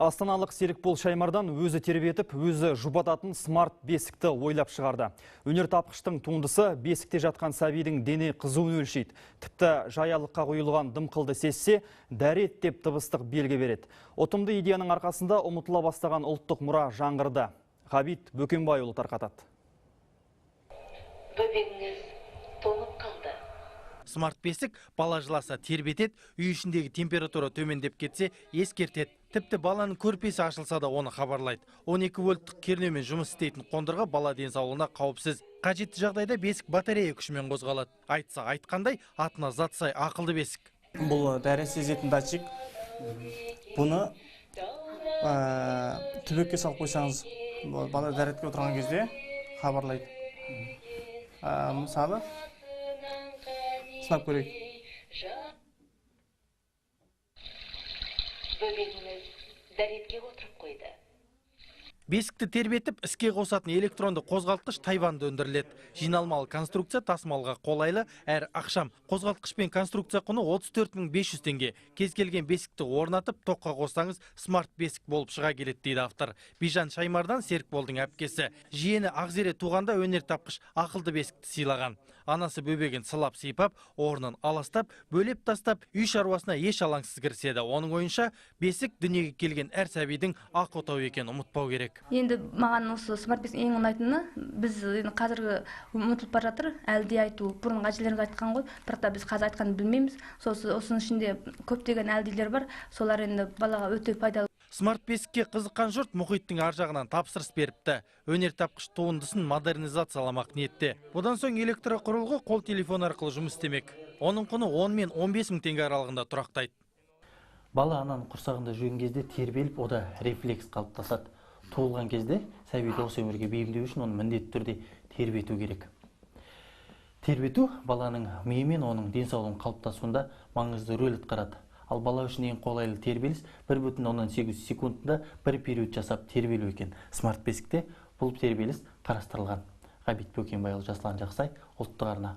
Астаналық Серікбол Шаймардан өзі тербетіп, өзі жұбататын смарт бесікті ойлап шығарды. Өнертапқыштың туындысы бесікте жатқан сәбидің дене қызуын өлшейді. Тіпті жаялыққа құйылған дымқылды сезсе, дәрет деп дыбыстық белгі береді. Ұтымды идеяның арқасында ұмытыла бастаған ұлттық мұра жаңғырды. Ғабит Бөкенбайұлы тарқатады. Бөбегіңіз тоңып қалды. Смарт бесік бала жыласа тербетеді, үй ішіндегі температура төмендеп кетсе ескертеді. Тіпті баланың көрпесі ашылса да оны хабарлайды. 12 вольттық кернеумен жұмыс істейтін қондырғы бала денсаулығына қауіпсіз. Қажетті жағдайда бесік батарея күшімен қозғалады. Айтса айтқандай, атына зат сай ақылды бесік. Бұл дәрет сезетін датчик. Бұны түбекке салып қойсаңыз, бала дәретке отырған кезде хабарлайды. Мысалы, сынап көрейік. Бөбегіңіз дәретке отырып қойды. Бесікті тербетіп, іске қосатын электронды қозғалтқыш Тайванда өндіріледі. Жиналмалы конструкция тасымалға қолайлы әрі ақшам. Қозғалтқыш пен конструкция құны 34 500 теңге. Кез келген бесікті орнатып, тоққа қоссаңыз, смарт бесік болып шыға келеді дейді автор. Бижан Шаймардан Серікболдың әпкесі. Жиені Ақзере туғанда өнертапқыш ақылды бесікті сыйлаған. Анасы бөбегін сылап сипап, орнын аластап, бөлеп тастап, үй шаруасына еш алаңсыз кіріседі. Оның ойынша, бесік дүниеге келген әр сәбидің ақ отауы екенін ұмытпау керек. Енді маған осы смарт бесік ең ұнайтыны, біз енді қазіргі ұмытылып бара жатыр, әлди айту. Бұрынғы әжелеріміз айтқан ғой, бірақ та біз қазір айтқанын білмейміз. Сосын осының ішінде көптеген әлдилер бар, солар енді балаға өте пайдалы. Смарт бесікке қызыққан жұрт мұхиттың ар жағынан тапсырыс беріпті. Өнертапқыш туындысын модернизацияламақ ниетте. Бұдан соң электроқұрылғы қол телефон арқылы жұмыс істемек. Оның құны 10 мен 15 мың теңге аралығында тұрақтайды. Бала ананың құрсағында жүрген кезде тербеліп, ода рефлекс қалыптасады. Туылған кезде сәбиді осы өмірге бейімдеу үшін оны міндетті түрде тербету керек. Тербету баланың миы мен оның денсаулығының қалыптасуында маңызды рөл атқарады. Ал бала үшін ең қолайлы тербеліс 1,8 секундында бір период жасап тербелу екен. Смарт бесікте бұл тербеліс қарастырылған. Ғабит Бөкенбайұлы, Жасұлан Жақсай, Ұлттық арна.